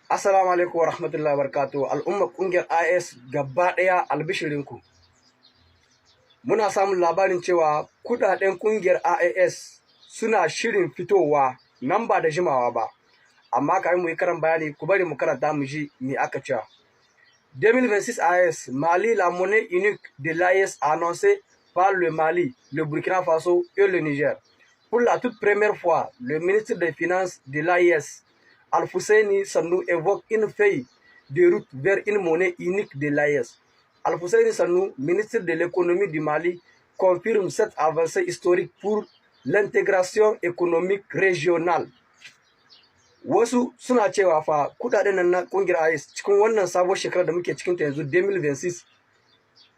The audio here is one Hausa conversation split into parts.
Assalamu alaikum wa rahmatullahi wa barakatuh. Al'ummar kungiyar AES gaba ɗaya, albishirinku. Muna samun labarin cewa kudaden kungiyar AES suna shirin fitowa nan ba da jimawa ba. Amma kafin mu yi karan bayani, ku bari mu karanta mu ji me aka cewa. 2026 AES, Mali, la monnaie unique de l'AES annoncée par le Mali, le Burkina Faso et le Niger. Pour la toute première fois, le ministre des Finances de l'AES, Al-Fousseyni Sanou, évoque une feuille de route vers une monnaie unique de l'AES. Al-Fousseyni Sanou, ministre de l'économie du Mali, confirme cette avancée historique pour l'intégration économique régionale. Wasu suna cewa fa kudaden nan na kungiyar AES cikin wannan sabuwar shekarar da muke cikin ta yanzu 2026,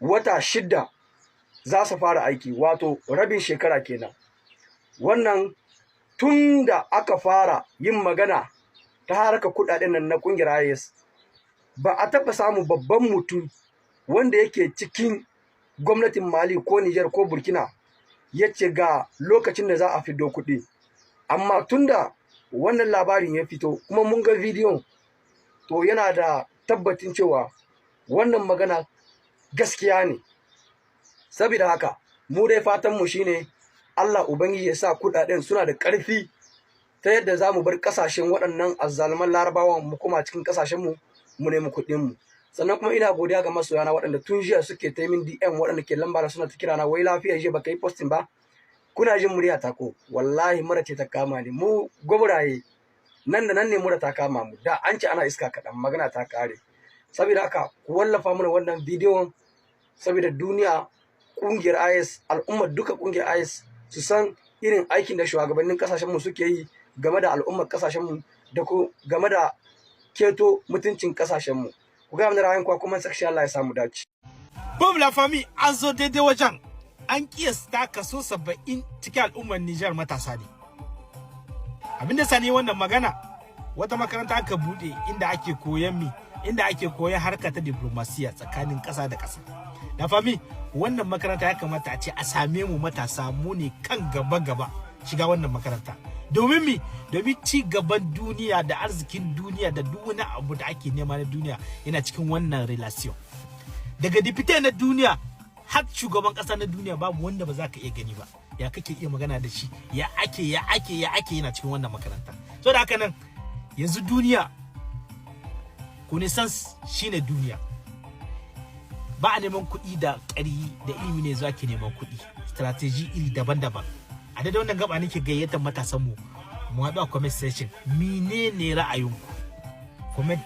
wata 6 za su fara aiki, wato rabin shekara kenan. Wannan tun da aka fara yin magana ta harka kudaden nan na kungiyar AES, ba a taɓa samun babban mutum wanda yake cikin gwamnatin Mali ko Niger ko Burkina ya ce ga lokacin da za a fido kuɗi. Amma tunda wannan labarin ya fito kuma mun ga bidiyon, to yana da tabbatin cewa wannan magana gaskiya ne. Saboda haka mu dai fatan mu shine Allah Ubangiji ya sa kudaden suna da ƙarfi ta yadda za mu bar ƙasashen waɗannan azzaluman Larabawan, mu koma cikin ƙasashenmu mu nemi kuɗinmu. Sannan kuma ina godiya ga masoyana waɗanda tun jiya suke ta min DM, waɗanda ke lamba da suna ta kira na, wai lafiya jiya baka yi posting ba? Kuna jin murya ta ko? Wallahi mura ce ta kama ni. Mu gwaburaye nan da nan ne mura ta kama mu, da an ce ana iska kaɗan magana ta kare. Saboda haka ku wallafa mana wannan bidiyon, saboda duniya, ƙungiyar AES, al'ummar duka ƙungiyar AES su san irin aikin da shugabannin kasashen mu suke yi game da al'ummar kasashen mu da ko game da keto mutuncin kasashen mu. Ku ga mana ra'ayin ku kuma section. Allah ya samu dace. Boom, la famille, an zo daidai wajen. An kiyasta kaso 70 cikin al'ummar Nijar matasa ne. Abinda sani wannan magana, wata makaranta aka bude inda ake koyan mi, inda ake koyan harka ta diplomasiya tsakanin ƙasa da ƙasa. La famille, wannan makaranta ya kamata a ce a same mu matasa, mu ne kan gaba gaba shiga wannan makaranta. Domin mi? Domin ci gaban duniya da arzikin duniya da duk wani abu da ake nema na duniya yana cikin wannan relation. Daga député na duniya har shugaban kasa na duniya, babu wanda ba za ka iya gani ba. Ya kake iya magana da shi, ya ake, ya ake, ya ake, yana cikin wannan makaranta. So da haka nan yanzu duniya, connaissance shine duniya. Ba a neman kuɗi da ƙari, da ilimi ne zuwa ke neman kuɗi, strategy iri daban-daban. A daidai wannan gaba nake gayyatar matasan mu, mu haɗu a comment section. Menene ra'ayinku? Comment.